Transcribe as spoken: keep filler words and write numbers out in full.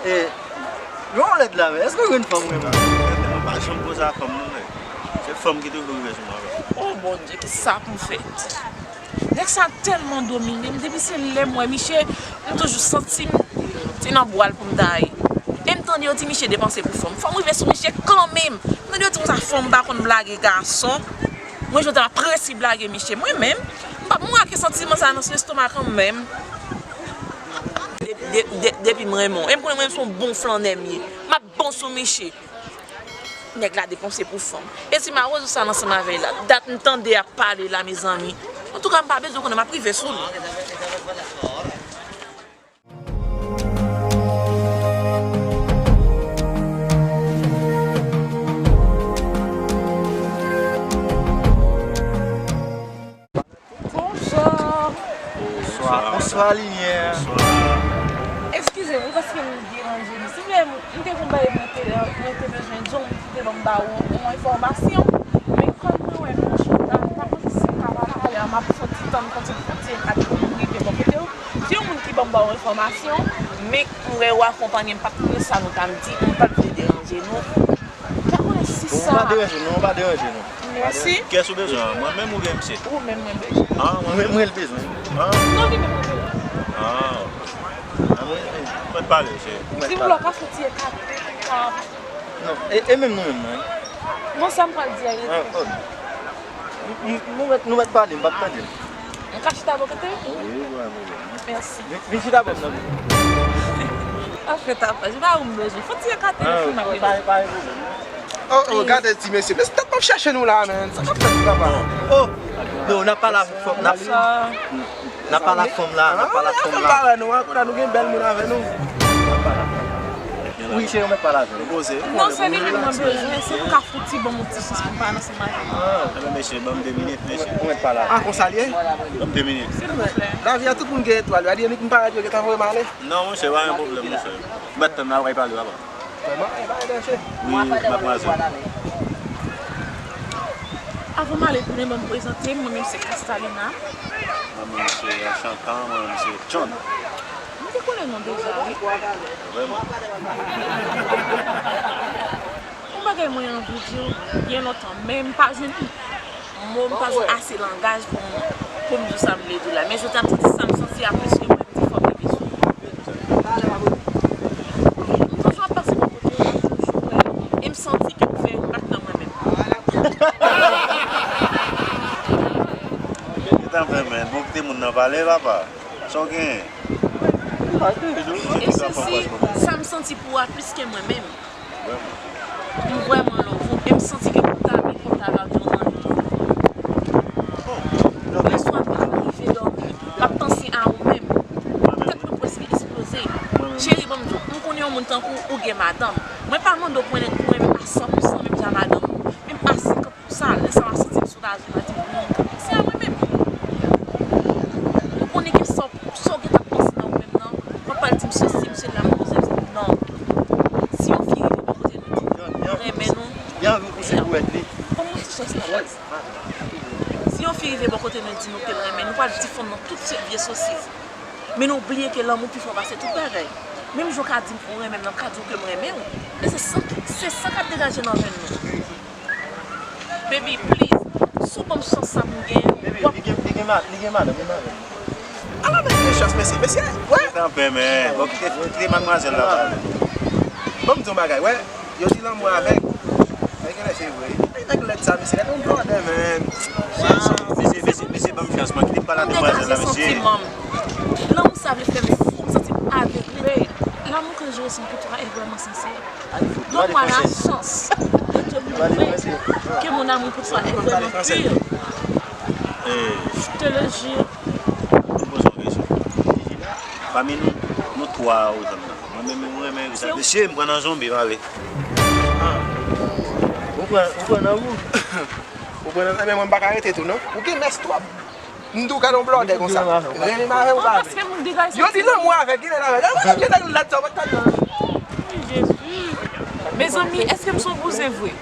E, yon lèt la, men, èske w jwenn fanm vrèman? Mwen pa janm poze a fanm, non, men. Se fanm ki toujou rive sou mwen, men. Oh, Bondye, ki sa pou m fè? Nèg sa tèlman domine m, depi se lè m wè miche, m toujou santi m se nan bwal pou m ta ye. E m tande yo di miche depanse pou fanm. Fò m rive sou miche kanmenm. M tande yo di konsa fanm pa konn blage gason. Mwen jodi a m ap resi blage miche. Mwen menm, m p ap mwake santiman sa nan lestomak an menm. De- de- de- depi m renmen w, e m konnen mwen menm se yon bon flannè m ye. M ap bon sou miche. Nèg la depanse pou fanm. E ti mawozo sa l ansanm avè l la. Dat m tande y ap pale la, mezanmi. Antouka, m pa bezwen konnen, m ap rive sou li. Bonjou. Bonswa, bonswa, Limyè. Bonswa. Eskize m, wi, paske m deranje nou. Silvouplè, m te gon bagay mwen te, mwen te bezwen di w, m te ban m ba ou yon enfòmasyon. Men kòm mwen wè nou chita, m pa konn si m ka pale a, m ap soti tann kontinye ak pou m rive bò kote w. Se yon moun ki ban m ba w enfòmasyon, men m wè w akonpanye m, pa t konnen sa nou t ap di, m pa t vle deranje nou. M pa konnen si sa. Non, pa deranje nou, pa deranje nou. Mèsi. Kiyès ou bezwen an? Mwen menm oubyen misye? Ou menm mwen bezwen. Ah, mwen menm mwen l bezwen. Ah. Non, li menm mwen bezwen. Ah. Ah, mwen, mwen pale, se. Silvouplè, ou ka fè ti ekate pou m ka. Non, e, e menm nou menm, non. Bon, sa m pral di a, e. Ah, oh. Nou, nou, nou mèt, nou mèt pale, m p ap tande. M ka chita bò kote w? Wi, wi, wi. Mèsi. Vin, vin chita bò m nan. Anfen, tapaj, se pa ou m bezwen. Fò ti ekate nou fè m ap. Ah, pa, pa gen pwoblèm. Oh, oh, gade ti mesye. Mesye, tèt m ap chache nou la, menn. Sa k ap fèt, papa? Oh, non, n ap pale avèk fanm, n ap, n ap pale ak fanm la, n ap pale ak fanm la. Ah, fanm pa wè nou an, kounye a nou gen bèl moun avè nou. Wi, cheri, ou mèt pale avè l. Poze. Non, se li menm mwen bezwen, se pou ka fouti ban m yon ti chans pou m pale ansanm avè l. Ah. Enben, mesye, ban m de minit, mesye. Ou mèt pale avè l. Ah, konsa l ye? Ban m de minit. Silvouplè. Lavi a tout moun gen etwal yo. A di, annik m parèt, yo gentan voye m ale. Non, monchè, pa gen pwoblèm, monchè. M ap tann la, w ap pale, papa. Vrèman, e pa danje. Wi, madmwazèl. Avan m ale, tounen ban m prezante m, mwen menm se Kristalina. Mwen menm se Enchantan, mwen menm se John. M te konnen non deja, wi. Vrèman. Yon bagay mwen anvi di w byen lontan, men m pa jwenn mo, m pa jwenn ase langaj pou m, pou m di w sa m vle di w la. Men jodi a m santi sa m santi a plis ke mwen, m di fò m rive sou ou. M toujou ap pase bò kote w, m toujou wè, e m santi ke ou fè yon bak nan mwen menm. Gentan fè, men, bon, kite moun nan pale, papa. Sa w genyen? E sesi, sa m santi pou ou a plis ke mwen menm. M vrèman love ou, e m santi ke pou ta vin, pou ta va vin yon zanmi. Lè swa m pa ka rive dòmi, m ap panse a ou menm. Tèt mwen prèske esploze. Cheri, ban m di w, m konnen yon moun tankou ou, ou gen madanm. Mwen pa mande w pou renmen, pou renmen m a san pou san menm jan madanm ou, menm a senkant pou sa, lè sa m ap santi m soulaje, m ap di, "Wi, se a mwen menm." Ou konnen ke sa w, sa w gentan panse nan ou menm nan, w ap pral di m sesi, m sela, m poze m non. Si yon fi rive bò kote nou, di nou renmen nou. Li anvi pouse bwèt li. Ban m yon ti chans la, baz. Si yon fi rive bò kote nou, di nou ke l renmen nou, pral di fanm nan tout se vye sosis. Men nou bliye ke lanmou pi fò pase tout bagay. Menm jan w ka di m ou renmen m nan, m ka di w ke m renmen w. E se sa, se sa k ap degaje nan venn nou. Baby, please, si w ban m chans sa pou m genyen, w ap. Baby, li gen, li gen ma-, li gen madanm, li marye. Ala nèg gen chans, mesye, mesye, wè. Gentan fè, men, bon, kite, kite madmwazèl la pale. Ban m di w yon bagay, wè, yo di lanmou avèg, men genlè se vre. Nèg lèd sa, mesye, lèd yon blòdè, men. Mesye, mesye, mesye, ban m chans, man, kite m pale a demwazèl la, mesye. Lanmou sa vle fè m fou, m santi m avegle. L'amour que je ressens pour toi est vraiment sincère. Donne-moi la chance de te prouver que mon amour pour toi est vraiment pur. Je te le jure. Mwen poze yon kesyon. Pami nou, nou twa ou zanmi nan. Mwen menm, mwen renmen sa. Mesye, m pran nan zonbi, m ale. Ou pran, ou pran nan ou? Ou pran nan, men mwen m pa ka rete tou, non. Ou gen mès twòp. M di w gade yon blòdè konsa. Renmen m avè w pa vle. Yo di lanmou avèg, genlè l avèg. Genlè l avèg, genlè l avèg. Jezi. Mezanmi, èske m se yon bouzen vre?